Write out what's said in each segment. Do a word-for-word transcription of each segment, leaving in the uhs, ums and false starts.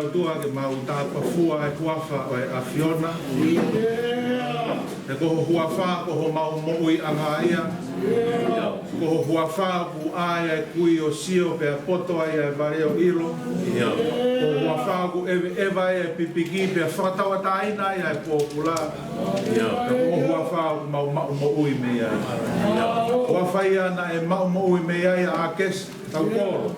ʻOtua ke mau tāpuaki ʻa e huafa ʻo e ʻAfiona. He ko ho huafa ko homau moʻuiʻanga ia. Ko ho huafa ʻoku ʻā ai ʻa e kui ʻo sio pea poto ai ʻa e vale ʻo ʻilo. Ko ho huafa ʻoku ʻeveʻeva ai ʻa e pipiki pea fakatauʻatāina ai ʻa e pōpula. Ko ho huafa ʻoku mau maʻu moʻui mei ai. Huafa ia naʻe maʻu moʻui mei ai ʻa ʻAkesi Taukolo.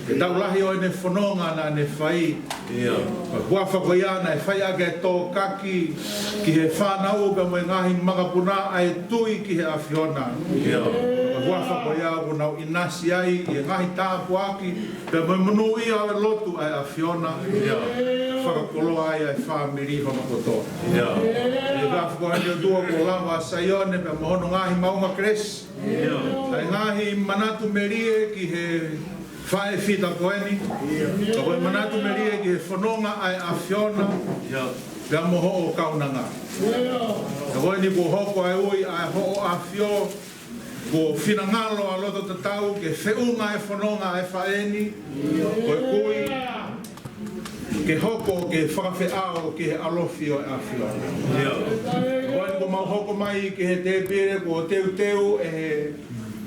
Ke tau lahi ʻo ʻene fononga naʻa ne fai. Ko e huafa ko ia naʻe fai ʻaki ʻa e tōkaki ki he fānau pea mo e ngaahi makapuna ʻa e tui ki he ʻAfiona. Ko e huafa ko ia ʻoku nau ʻinasi ai ʻi he ngaahi tāpuaki pea mo e monūʻia ʻo e lotu ʻa e ʻAfiona. Fakakoloa ai ʻa e fāmili hono kotoa. ʻE ka fakaʻosi ʻOtua kuo lava ʻa Saione pea mo hono ngaahi maʻunga kelesi. ʻA e ngaahi manatu melie ki he faʻē fita ko eni. Ka ko e manatu melie ki he fononga ʻa e ʻAfiona. Pea mo hoʻo kaunanga. Ka ko eni kuo hoko ʻa e ui ʻa e Hoʻo ʻAfio. Kuo finangalo ʻa loto tatau ke feʻunga e fononga ʻa e faʻē ni. Ko e kui. Ke hoko ke fakafeʻao ki he ʻalofi ʻo e ʻAfiona. Ko eni kuo mau hoko mai ki he tēpile kuo teuteu ʻe he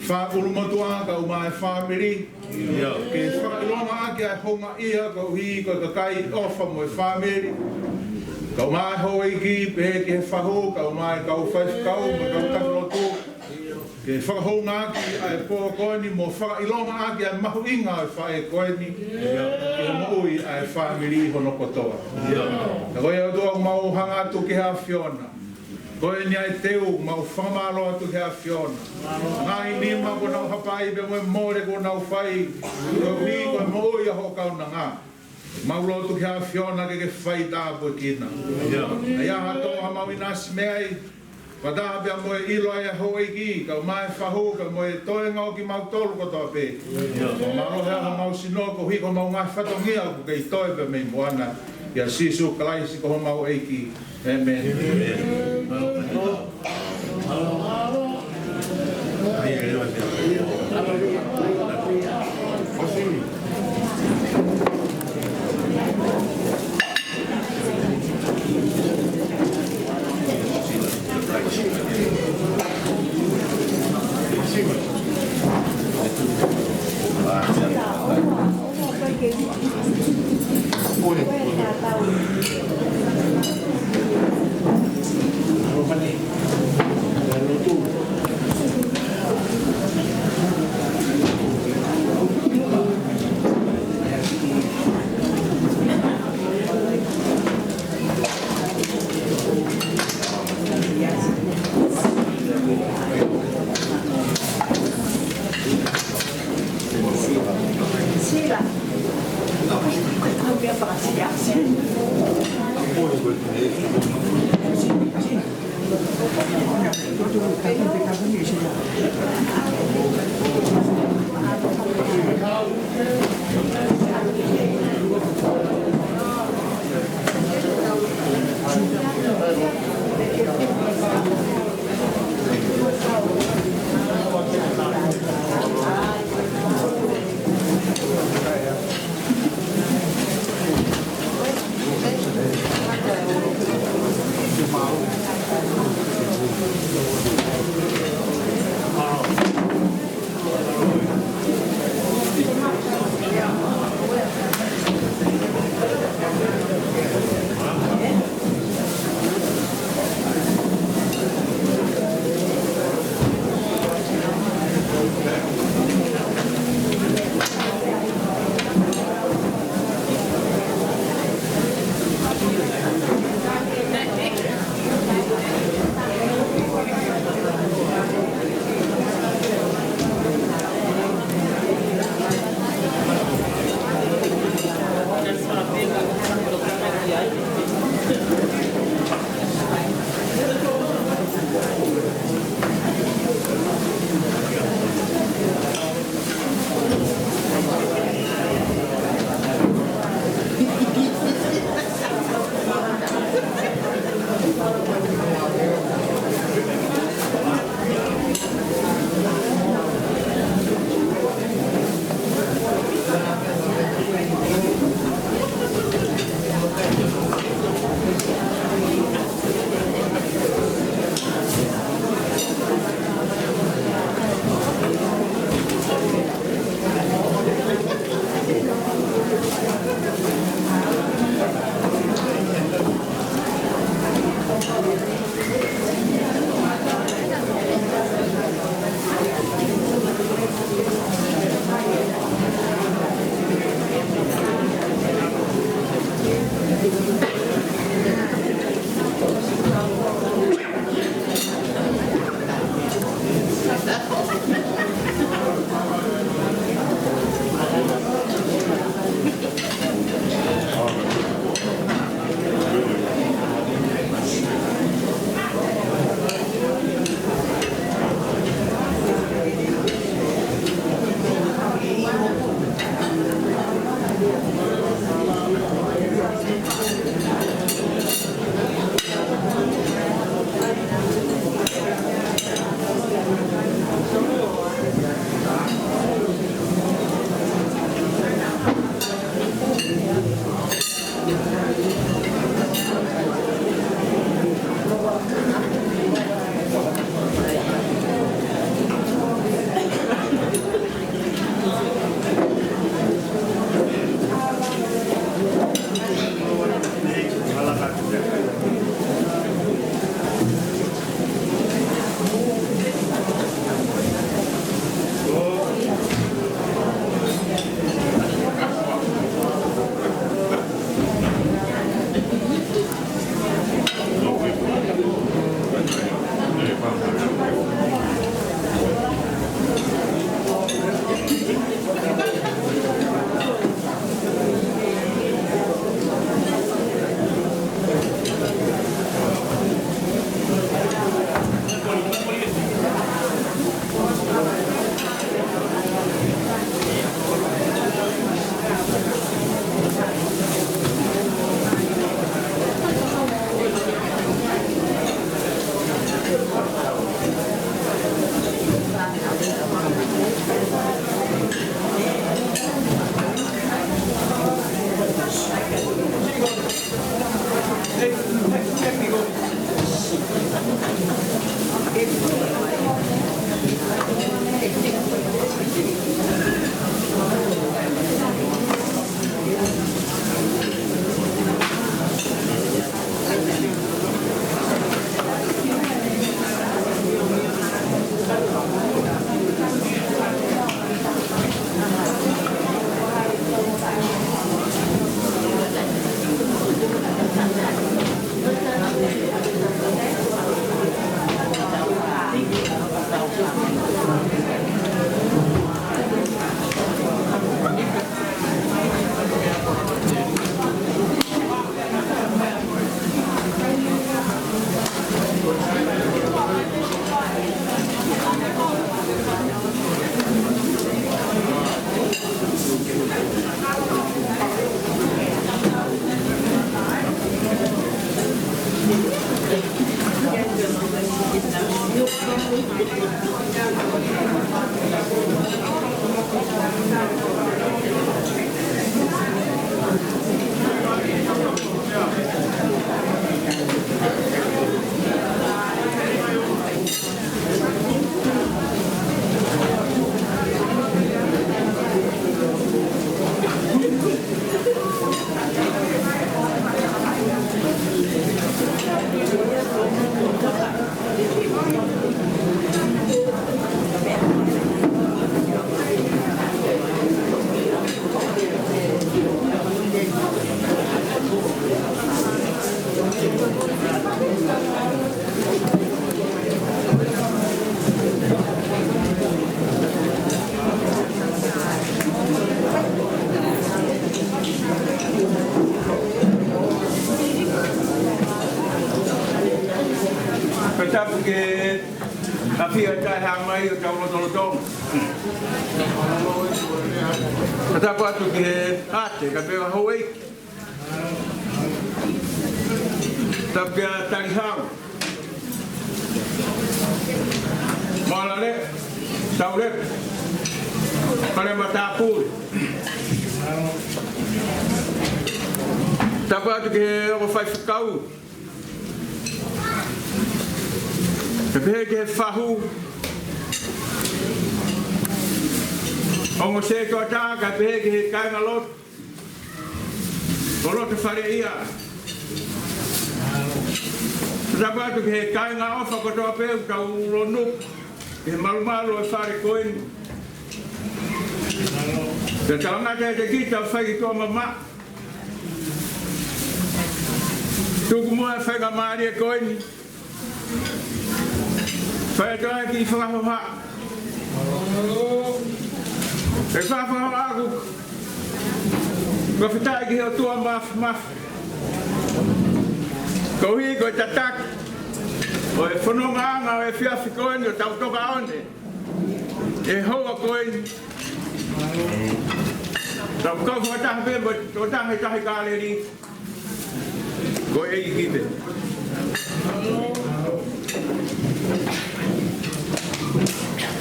faʻē ʻulumotuʻa kae ʻumaʻā e fāmili. Ke fakaʻilonga ʻaki ʻa e houngaʻia koeʻuhi ko e kakai ʻofa mo e fāmili. Kae ʻumaʻā e houʻeiki pehē ki he fahu, kae ʻumaʻā e kau faifekau mo e kau taki lotu. Ke fakahoungaʻaki ʻa e pō ko eni mo fakaʻilongaʻaki ʻa e mahuʻinga ʻo e faʻē ko eni. Ke moʻui ʻa e fāmili hono kotoa. Ka ko ia ʻOtua ʻoku mau hanga atu ki he ʻAfiona. Ko eni ʻa e teu mau fakamālō atu ki he ʻAfiona. Ngaahi nima kuo nau hapai pea mo e mole kuo nau fai. Koeʻuhi ko e moʻui ʻa hoʻo kaunanga. Mau lotu ki he ʻAfiona ke ke fai tāpuekina. ʻA ia ha tō ha mau ʻinasi mei ai. Fakataha pea mo e ʻilo ʻa e houʻeiki, kae ʻumaʻā e fahu, kae ʻumaʻā e toenga ʻo kimautolu kotoa pē. Mālō he ʻaho mau sino koeʻuhi ko homau ngaahi fatongia ʻoku kei toe pē mei muʻa na. ʻIa Sīsū Kalaisi ko homau ʻEiki. ʻĒmeni. Ko e tapu ke afia tae ha mai o tau lotolotonga. Ko e tapu atu ki he ate, ka pea houʻeiki. Tapu kia Talihau. Moalale, Taulepe. Pale Matāpule. Tapu atu ki he ongo faifekau. Kae pehē ki he fahu. Ongo sētuata, kae pehē ki he kāingalotu. Ko loto fale ia. Tapu atu ki he kāinga ʻofa kotoa pē ʻoku tau lonu. Ki he malumalu ʻo e fale ko eni. Te talangata ʻiate kita ʻo fai ki tuʻa mamaʻo. Tuku muʻa e faingamālie ko eni. Fai atu ai e kiʻi fakahoha. E fakahoha ʻaʻaku. Fakafetaʻi ki he ʻOtua Māfimafi. Koeʻuhi ko e tataki ʻo e fonongaʻanga ʻo e efiafi ko eni ʻo tau toka ʻone he houa ko eni. Tau kau fakataha pē mo e tokotaha ʻi Tahi Kāleli. Ko e ʻEiki pē.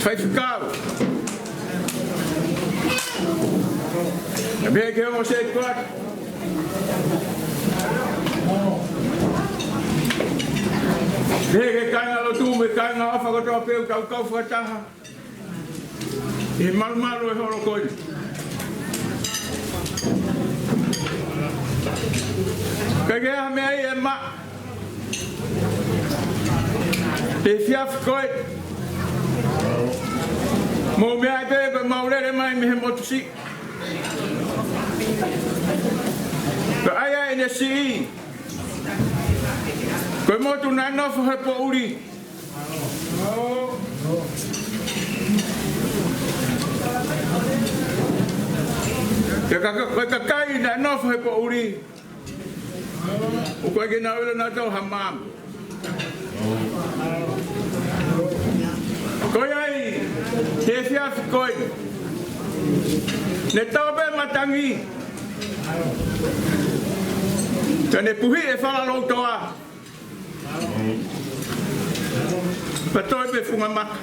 Faifekau. Kae pehē ki he ongo sētuata. Pehē ki he kāingalotu mo e kāinga ʻofa kotoa pē ʻoku tau kau fakataha ʻi he malumalu ʻo e holo ko eni. ʻIkai ke ʻi ai ha meʻa ia ʻe maʻa he efiafi ko eni. Mou meaʻi pē ko ʻemau lele mai mei he motu siʻi. Ko e ʻai ʻa ʻene siʻi. Ko e motu naʻe nofo he poʻuli. Pea ka, ka, ko e kakai naʻe nofo he poʻuli. ʻOku ʻikai ke nau ʻilo nautolu ha maama. Ko ia ai, he efiafi ko eni. Ne tau pē matangi. Ka ne puhi e fala loutoa. Pea toe pē funga maka.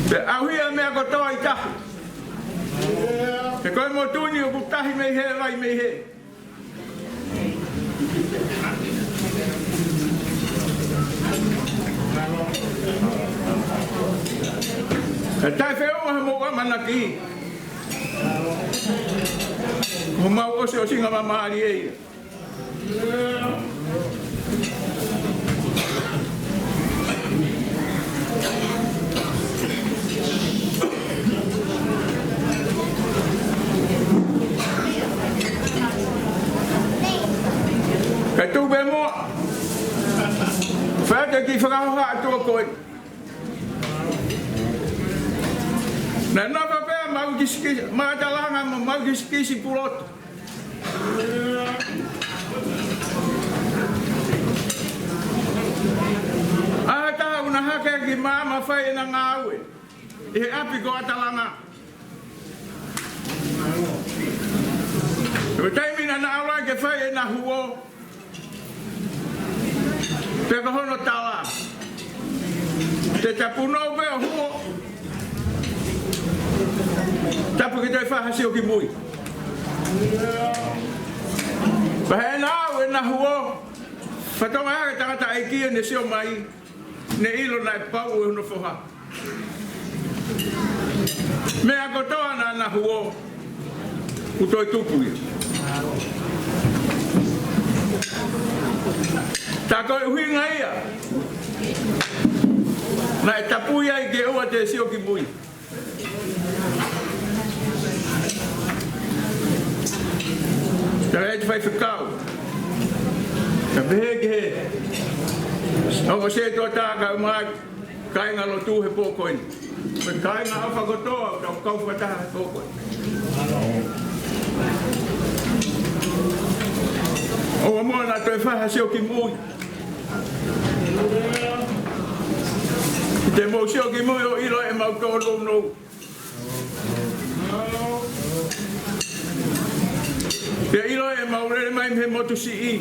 Pea ʻauhia e meʻa kotoa ʻi tahi. He ko e motu ni ʻoku tahi mei hē, vai mei hē. He taʻefeʻunga hoʻomou ʻamanaki. Ko homau ʻosiʻosinga māmālie ia. Kae tuku pē muʻa. Fai atu e kiʻi fakahoha atu ko ē. Naʻe nofo pē ʻa Mau Kisikisi, Matalanga mo Mau Kisikisi Pulotu. ʻAho ʻe taha ʻoku na hake ki māmani ʻo fai ʻena ngāue ʻi he ʻapi ko ʻAtalanga. Ko e taimi naʻa na ʻalu ai ke fai ʻena huo, pea ko hono tala, te ta punou pē ʻo huo. Tapu ke toe fai ha sio ki mui. Pea heʻena ʻalu ʻena huo, fakatokangaʻi ʻe he tangataʻeiki ʻene sio mai, ne ʻilo naʻe pau ʻe hono foha. Meʻa kotoa naʻa na huo, kuo toe tupu ia. Tā ko e ʻuhinga ia naʻe tapui ai ke ʻoua te sio ki mui. Tala ʻe he faifekau, ka pehē ki he ongo sētuata, kae ʻumaʻā kāinga lotu he pō ko eni, mo e kāinga ʻofa kotoa ʻoku tau kau fakataha he pō ko eni. ʻOua muʻa naʻa toe fai ha sio ki mui. Te mou sio ki mui ʻo ʻilo ʻemau tōnounou. Ke ʻilo ʻemau lele mai mei he motu siʻi.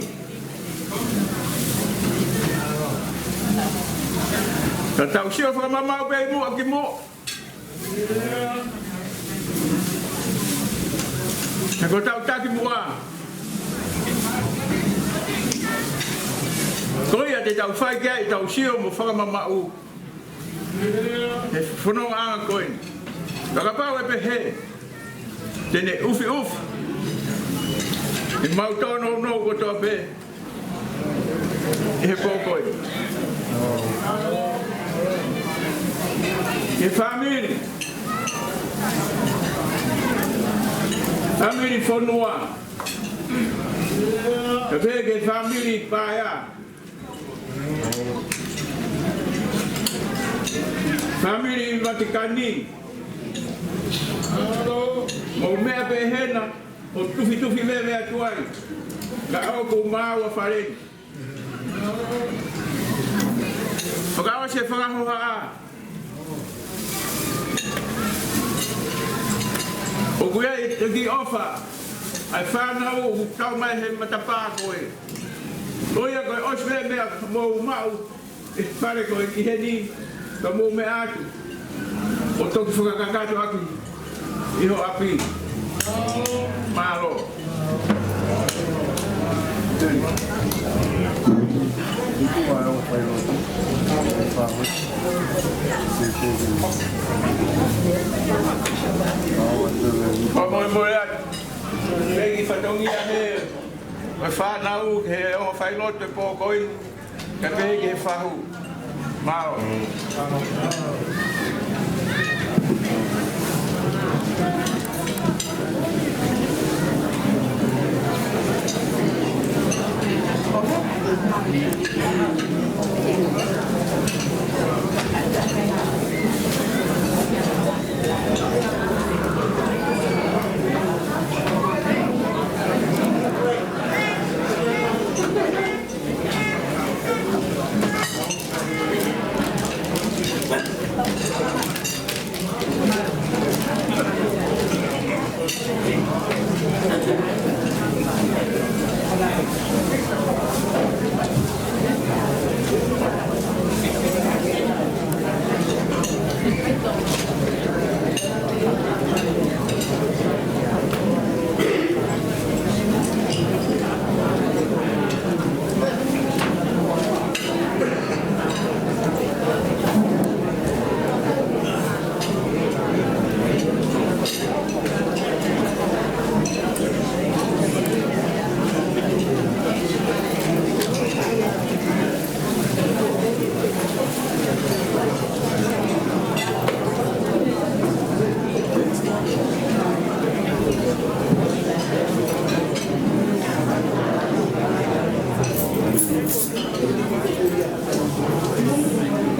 Ka tau sio fakamamaʻu pē ʻi muʻa ki muʻa. He ko ʻetau taki muʻa, ko ia te tau fai ki ai ʻetau sio mo fakamamaʻu he fonongaʻanga ko eni. Ka kapau ʻe pehē, te ne ʻufiʻufi ʻemau tōnounou kotoa pē ʻi he pō ko eni. Ki he fāmili, fāmili fonua, kae pehē ki he fāmili paea, fāmili Vatikani, mou meʻa pē hena ʻo tufitufi veve atu ai, ka ʻoku māua fale ni. Fakaʻosi e fakahohaʻa. ʻOku ʻi ai e kiʻi ʻofa ʻa e fānau ʻoku tau mai he matapā ko ē. Ko ia ko e ʻosi pē meʻa mou maʻu ʻi he fale ko ē ʻi heni, ka mou meʻa atu ʻo toki fakakakato ʻaki ʻi ho ʻapi. Mālō. Fakamolemole atu. Mei he kiʻi fatongia he, he fānau, he ongo failotu he pō ko eni. Kae pehē ki he fahu. Mālō.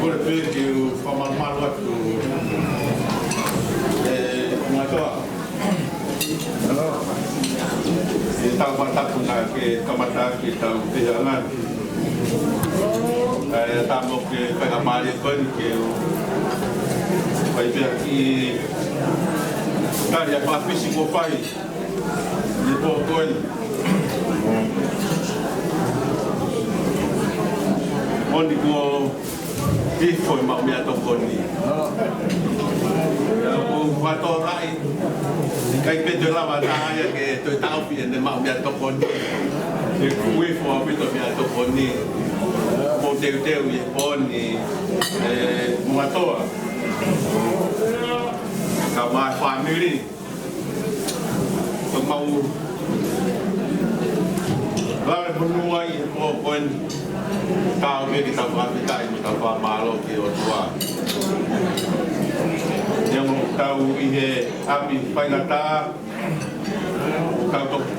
Kole pē ke u fakamālō atu e ngatoa. Ke tau fakatapu naʻa ke kamata ke tau pehē ange. Kae ʻatā mo e faingamālie ko eni ke u fai pē ha kiʻi tali ʻa e fanga pisi kuo fai ʻi he pō ko Moʻoni kuo hifo e maʻu meʻatokoni. Pea ʻoku ou fakatokangaʻi, ʻikai pē toe lava ʻe ia ke toe taʻofi ʻene maʻu meʻatokoni. ʻOku hifo ʻaupito e meʻatokoni. Mou teuteu ʻi he pō ni, ē, Mungatoa, kae ʻumaʻā e fāmili. Ka mau lave monū ai he pō ko eni. Tau ke tau fakafetaʻi mo tau fakamālō ki he ʻOtua. Neongo ʻoku tau ʻi he ʻapi faingataʻa, tau to-,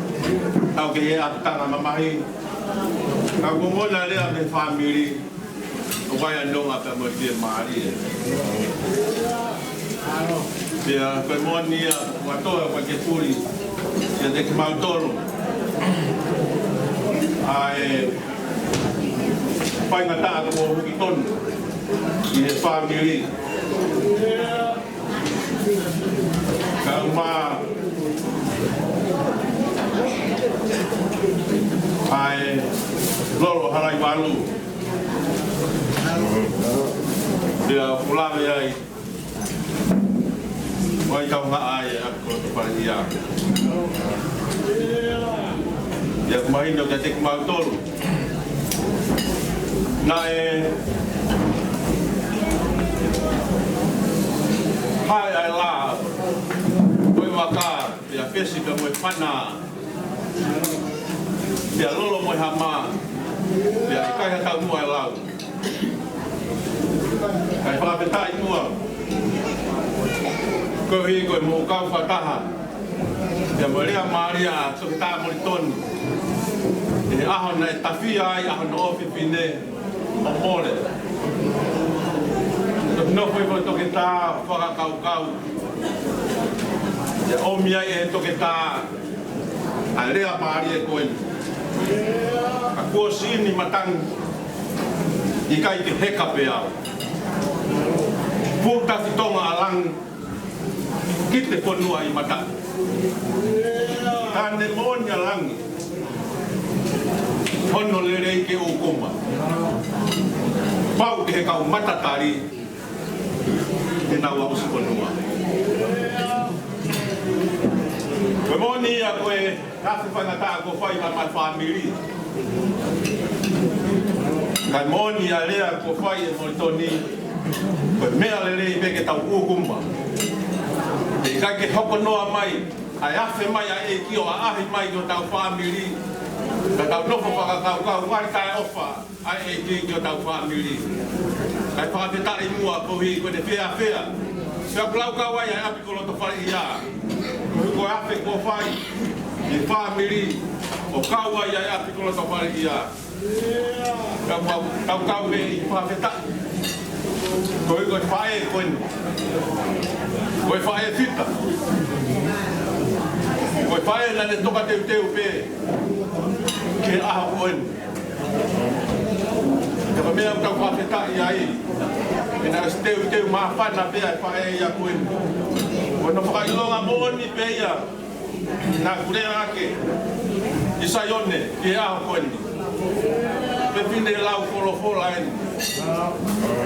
tau kei ʻi he ʻapitanga mamahi. Ka ko e ngaahi lea mei he fāmili, ʻoku ʻi ai e nonga pea mo e fiemālie. Pea ko e moʻoni ia, ʻoku ʻatā ʻa e kepuli ʻiate kimautolu ʻa e faingataʻa kuo hoko tonu ʻi he fāmili. Kae ʻumaʻā ʻa e Lolo Halaivalu. Pea ʻoku lave ai, ʻoku ʻi ai e tauhaʻa ai ʻa e ʻapi koloa Tofaleʻia. Pea ʻoku mahino kiate kimautolu, naʻe hae ʻa e lā, ko e vaka, pea fesi pea mo e fana, pea lolo mo e hama, pea ʻikai ha taumuʻa ʻe lau. Kae fakafetaʻi muʻa koeʻuhi ko e moʻui kau fakataha, pea mo e lea mālie ʻa Toketā Molitoni ʻi he ʻaho naʻe tafia ai ʻa hono ʻofefine ʻo Mole. Nofo ʻi he Toketā fakakaukau, pea ʻomi ai ʻe he Toketā ʻa e lea mālie ko eni: Ka kuo siʻi ni matangi, ʻikai ke heka pē au. Fuʻu tafitonga ʻa langi ki he fonua ʻi mataʻi. Ka ne moʻoni ʻa langi, hono lelei ki he ʻūkuma. Pau ki he kau matatali, te nau aʻusi fonua. Ko e moʻoni ia ko e afe faingataʻa kuo fai maʻa e fāmili. Kae moʻoni ʻa e lea kuo fai ʻe Molitoni, ko e meʻa lelei pē ke tau ʻūkuma. ʻIkai ke hoko noa mai ʻa e afe mai ʻa e ʻEiki ʻo ʻaʻahi mai ki hotau fāmili, ka tau nofo fakakaukau, ngali taʻeʻofa ʻa e ʻEiki ki hotau fāmili. Kae fakafetaʻi muʻa koeʻuhi ko ʻene fiefia. Pea ʻoku laukau ai ʻa e ʻapi koloa Tofaleʻia. Ko e afe kuo fai ʻi he fāmili, ʻo kau ai ʻa e ʻapi koloa Tofaleʻia. Ka mau tau kau pē ʻi he fakafetaʻi. Koeʻuhi ko e faʻē ko eni, ko e faʻē fita, ko e faʻē naʻa ne toka teuteu pē ki he ʻaho ko eni. Ka ko e meʻa ʻoku tau fakafetaʻi ai, he naʻe ʻosi teuteu māfana pē ʻa e faʻē ia ko eni. Ko hono fakaʻilonga moʻoni pē ia naʻa ku lea ʻaki ʻi Saione ki he ʻaho ko eni. Fefine lau folofola eni.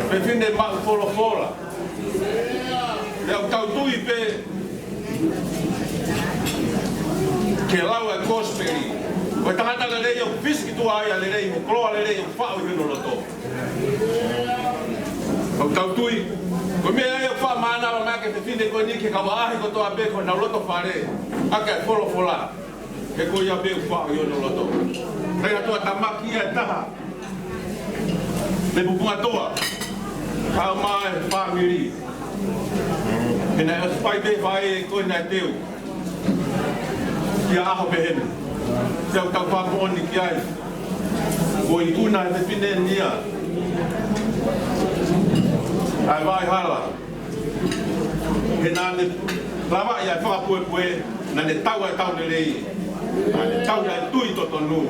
Fefine maʻu folofola. Pea ʻoku tau tui pē ke lau ʻa e kosipeli. Ko e tangata lelei ʻoku fisiki tuʻa ai ʻa e lelei, mo e koloa lelei ʻoku faʻo ʻi hono loto. ʻOku tau tui, ko e meʻa ia ʻoku fakamānava mai ʻaki e fefine ko eni ki he kau ʻaʻahi kotoa pē ki honau loto fale, ʻaki ʻa e folofola. He ko ia pē ʻoku faʻo ʻi hono loto. Pea ʻi ai ha toe tamaki ia ʻe taha mei Pupungatoa, kae ʻumaʻā e fāmili. He naʻe ʻosi fai pē faʻē ko ē naʻe teu ki ha ʻaho pehē ni. Pea ʻoku tau fakamoʻoni ki ai, ko e ikuna ʻa e fefine ni ia ʻa e vaʻa hala. He naʻa ne lava ia ʻe fakapuepue, naʻa ne tau ʻa e tau lelei, naʻa ne tau ʻa e tui totonu,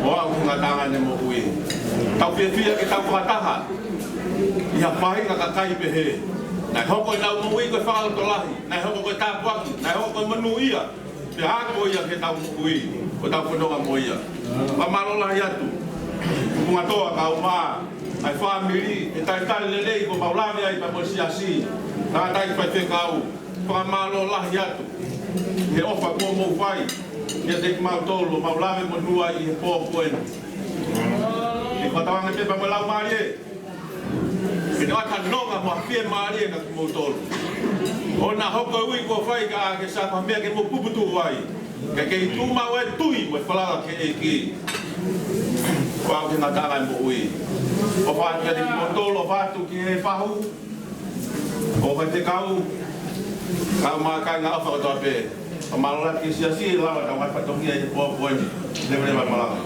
ʻo aʻu ki he ngataʻanga ʻene moʻui. Tau fiefia ke tau fakataha ʻi ha faʻahinga kakai pehē. Naʻe hoko ʻenau moʻui ko e fakalotolahi, naʻe hoko ko e tāpuaki, naʻe hoko ko e monūʻia. Pea ako ia ke tau moʻui, ko tau fononga mo ia. Fakamālō lahi atu. Kuo ngatoa kau mā, ʻa e fāmili, ʻe talitali lelei ko mau lave ai pea mo e siasi. Tangataʻeiki faifekau, fakamālō lahi atu. He ʻofa kuo mou fai, kiate kimautolu, mau lave monū ai he pō ko eni. Ke fakatauange pē pea mo e laumālie. Ke ne ʻoatu ha nonga mo ha fiemālie kia kimoutolu. ʻOua naʻa hoko e ui kuo fai kia ʻAkesa ko ha meʻa ke mou puputuʻu ai. Ke kei tuʻu maʻu e tui mo e falala ki he ʻEiki. Pau ke ngata ai moʻui. ʻOfa atu kiate kimoutolu, ʻofa atu ki he fahu. ʻOfa atu ki he kau. Kau mā kāinga, ʻofa kotoa pē. Fakamālō lahi ki he siasi, lava tau ngaahi fatongia he pō ko eni. Leveleva malanga.